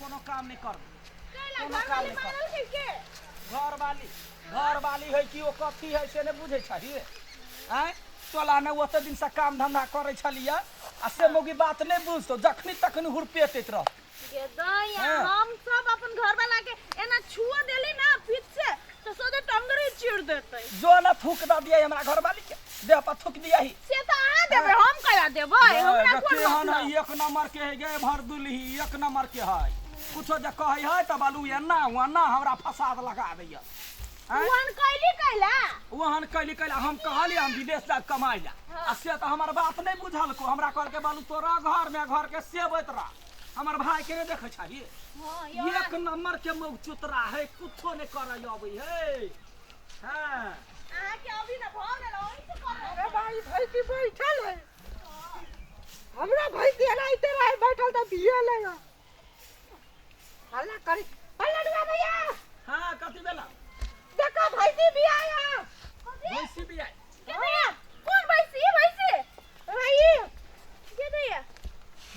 कोनो काम नहि करबै। कैला कोनो काम घरवाली नहि करबै। मारल छै के? घरवाली, घरवाली है कि ओ कथी है से नहि बुझै छही? आँय, टोला ने ओते दिनसँ काम धंधा करै छलियै आ से मौगी बात नहि बुझतौ, जखनी तखनी हुरपेटैत रहतौ। गे दैया, हाँ। हम सब अपन घर वाला के एना छुओ देली ना पीठ से तो सोझे टंगरी चीर देते। जो न थूक दऽ दियै हमरा घरवाली के देह पर, थूक दियही। से तो अहाँ देबै, हम कया देबै? हमरा कोन केहन मतलब? है, एक नंबर के है गे भर दुलही, एक नंबर के है। कुछो जे कहै है तऽ बालू एना ओना हमरा फसाद लगा दैया। आँय? ओहन कैली कैला? ओहन कैली कैला? हम कहलियै हम विदेश जायब कमाइ लए, आ से तऽ हमर बात नहि बुझलको। हमरा कहलकै बालू तोरा घरमे घरके सेबैत रह। हमर भाई के नहीं देखे छही? हाँ, यो एक नंबर के मौग चुतरा है, कुछो नहीं करे अबै है। हाँ। अहाँ के अभी ना भऽ गेल, अहीं से करब। अरे भाई, भैंसी बैठल है। हमरा भैंसी एनाहिते रहे बैठल तऽ बिये लेगा। हल्ला करी। अरे लडुआ भैया। हाँ, कथी भेला? देखो, भैंसी भी आया। भैंसी भी आया। के भैया? कोन भैंसी? ई भैंसी? अरे के भैया?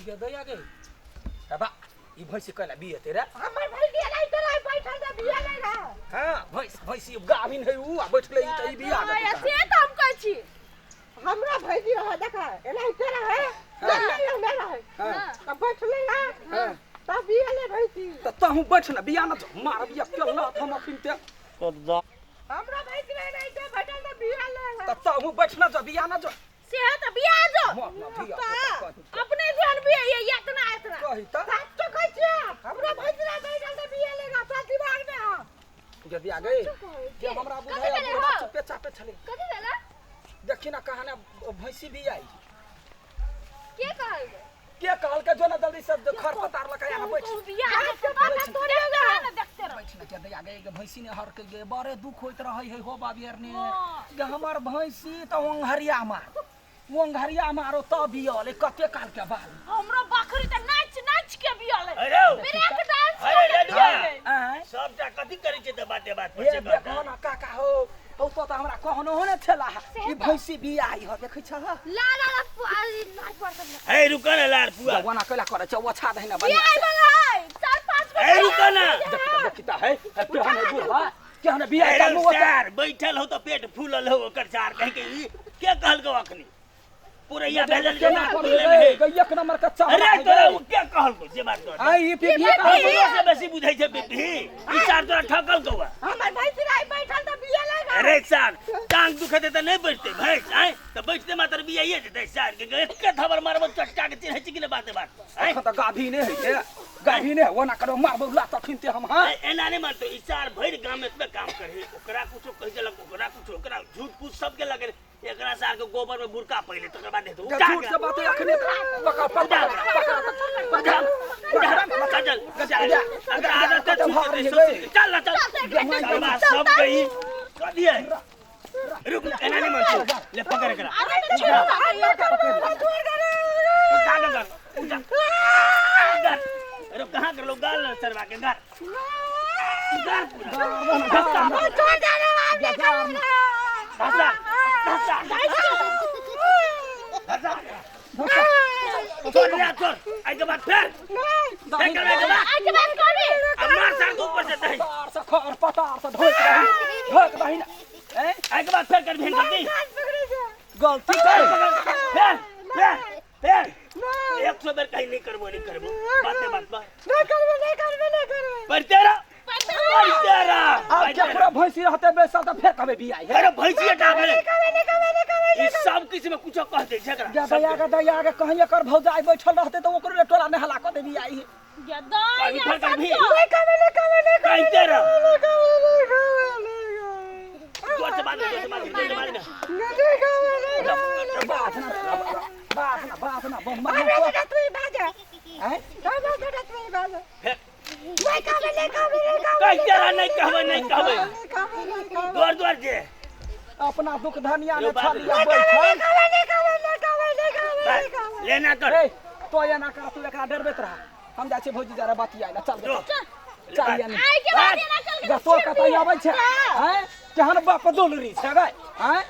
गे दैया गे, बाबा, ई भैंसी कैला बियते रे? हमर भैंसी एनाहिते रहे बैठल तऽ बिये लेगा। हाँ, भैंस भैंसी गाभिन है ऊ आ बैठले ई तऽ ई बिया हाँ, देतै। से तऽ हम कहै छी। हमरा भैंसी रहे, देखा, एनाहिते रहे। नहीं नहीं रहे। हाँ। तब बैठले ना। हाँ। तब बिये ले भैंसी। तऽ तहूँ बैठ ना, बिया न मार बिया के लत हम अखिन ते। हमरा भैंसी रहे एनाहिते बैठल तऽ बिये ले। तऽ तहूँ बैठ ना, जो बिया न जो। से तऽ बिया जो। मर ना धिया पुता कही। अपने जन बिया ये इतना इतना। कही तऽ। साफ तो कहै छियै, हमरा भैंसी रहे बैठल तऽ बिये लेगा, तोरा दिमाग में हो। यदि आ गई जे हमरा कथी बुझाया भेलै बुढ़बा हौ? चुपे चापे छलै। कथी भेलै? देखी ना, कहाँ ना भैंसी भी आई। के कहलकै? के कहलकै? जो ना जल्दी से खर पतार लगा ना बैठ। बिया जो, बाबा तोरे ना देखते रह। बैठ ना। के दैया गे, भैंसी ने हर के गे, बड़े दुख होइत रहै है हो बाबियर ने। हाँ। गे हमर भैंसी तऽ ओंघरिया मार, ओंघरिया मारो तब बियल कते काल के बाद। हमरो बकरी तऽ नाच नाच के बियल। अरे हौ। ब्रेक डांस अरे के लडुआ। बियल। आँय? सबटा कथी करै छै तऽ बाते बात पर हे से देखो कहता। ना काका हो, हौ तो तऽ हमरा कहनो हो ने छला। ई भैंसी बियाई हो, देखै छह? ला ला ला लाल पड़तल। हे रुक ना लार पुआ। ओना कैला करै छै? ओछा दही ना बढ़िया बियाई से। वाला है, चार पांच गो। हे रुक ना। देखी तऽ, देखी तऽ है, केहन है बुढ़वा, केहन बियाह अरे का मुँह सार बैठल हो तऽ पेट फूलल हो ओकर। सार कहि के ई के कहलकौ? अखनी पुरैया भेजल केना के करै फूलल है। गे, एक नंबर के चमड़ा अरे है तोरा गे। उ के कहलकौ जे बात तोरा? आँय, ई पीपी कहलकौ। हमरो से बेसी बुझै छै बीबी। ई सार तोरा ठकल कौआ। हमर भैंसी रहे बैठल तऽ बिये लेगा। अरे सार, टांग दुखेतै तऽ नहि बैठतै भैंस? आँय, तऽ बैठते मात्र बियाइए जेतै? सार के एके थबर मारबो चटका के। चिन्है छी कि नहि बाते बात पर? आँय? एखन तऽ गाभी नहि है गे, गाभी नहि है। ओना करो मारबो ला तखन ते हम। हाँ, एना नहि मानतौ ई सार। भरि गाम में एतबे काम करही, ओकरा कुछो कहि देलक, ओकरा कुछो, ओकरा झूठ फूस सबके लगे। एकरा सार के गोबर में बुरका पहिले तकर बाद हेतौ। जे झूठ से बात अखने पकड़ पकड़ पकड़ पकड़ पकड़, चल चल, आदत है छूट जेतै। चल ना, चल चल, सब गई कथी है। रुक, एना नहि मानतौ। ले पकड़ एकरा। अरे तऽ छोड़। उठा के कर, उठा कर। अरे कहाँ कर लो गाल ना सरवा के गाल गाल पूरा धक्का धक्का धक्का धक्का। छोड़ रे, छोड़। आई के बाद फेर फेर कर, आई के बाद। आइ के बाद करबी? अब मार सार के ऊपर से दही। तार से खर पतार से ढोक दही, ढोक दही ना। हैं? आई के बाद फेर कर भेल गलती। गलती कर। फेर फेर फेर 100 बेर कहीं नहीं करबो, नहीं करबो, बाते बात पर। नहीं करबे, नहीं करबे, नहीं करबे। पढ़ते रह, पढ़ते रह। आब केकरो भैंसी रहते बैसल तऽ फेर कहबै बियाह है। अरे भैंसी हटा भेलै। नहीं करबे, नहीं करबे। ई सब किछु में कुछो कह दे छै एकरा। गे दया गे, दया गे, कहीं एकर भौजाई बैठल रहते तऽ ओकरो ले टोला में हला कऽ देबी आई। गे दैया। कभी कभी। नहीं करबे, नहीं करबे, नहीं करबे। कहते रह। नहीं करबे, नहीं करबे, नहीं करबे। जोर से बात, जोर से बात, जोर से बात। नहीं करबे, नहीं करबे। बात ना, बात ना, बात ना, बम हमरा मार। बेटा तू ही बाजा। हैं? हमरा बेटा तू ही बाजा। फेर नहीं कहबे, नहीं कहबे, नहीं कहबे। कहते रह, नहीं कहबै, नहीं कहबै। नहीं कहबे, नहीं कहबे। द्वार द्वार जे अपना दुख धनिया ने यो बात छलिया नहीं बैठल। कहबे, नहीं कहबे, नहीं कहबे, नहीं कहबे, नहीं कहबे। लेना कर। ए, तो एना कर, तू एकरा डरबैत रह, हम जाइ छियै भौजी जरा बतियाइ ला। चल जो। बेटा, चल यानी। आइ के बाद एना चल के जा, तोर कतऽ आबै छै? हैं, केहन बाप दोलरी छै गै? हैं?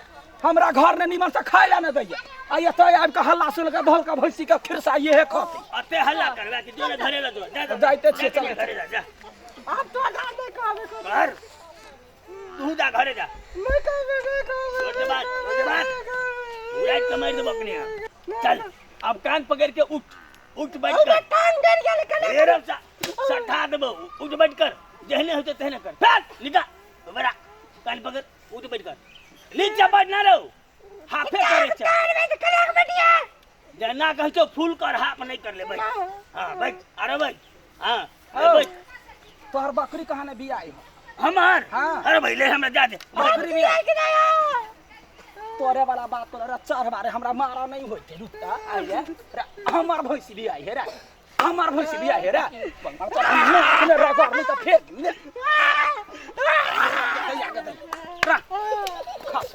हमरा घर ने निमन से खाय ला न दैया आ एतऽ आबि कऽ हल्ला सुन कऽ धोल कऽ भैंसी के खिरसा इहे खती। अते हल्ला करबा कि जो ने घरे ला जो जा जा। जाइते छियै, जा, चलै। घरे जा जा। अब तो ना नहीं कहबे को। घर तू जा, घरे जा। नहीं कहबे, नहीं कहबे। छोड़ दे बात, छोड़ दे बात। उड़ाई के मार देबो अपने आप। चल अब कान पकड़ के उठ, उठ बैठ अरे कर। टांग देल गेल कने। ए रे सठा देबो, उठ बैठ कर, जेहने होते तेहने कर। चल निकल बड़ा, कान पकड़ उठ बैठ कर, नीचे बैठ ना रहो, हाफे करे छै। कान में तो कने के बेटिया। जेना कहै छौ फूल कर, हाफ नहीं कर ले, बैठ। हाँ बैठ, अरे बैठ। हाँ ओ। बैठ। तोहर बकरी कहाँ ने बियाई हो? हमार? हाँ। अरे भाई ले हमरा जा दे। बकरी बियाई कि नहीं आ? तोरे वाला बात तोरा चढ़ बारे हमरा मारा नहीं होते। रुकता आइए रे, हमर भैंसी बियाई है रे, हमर भैंसी बियाई है रे। बंगाल तोरा नाक में रगड़ नहीं तऽ फेर ले। दैया के दैया। रा, खस।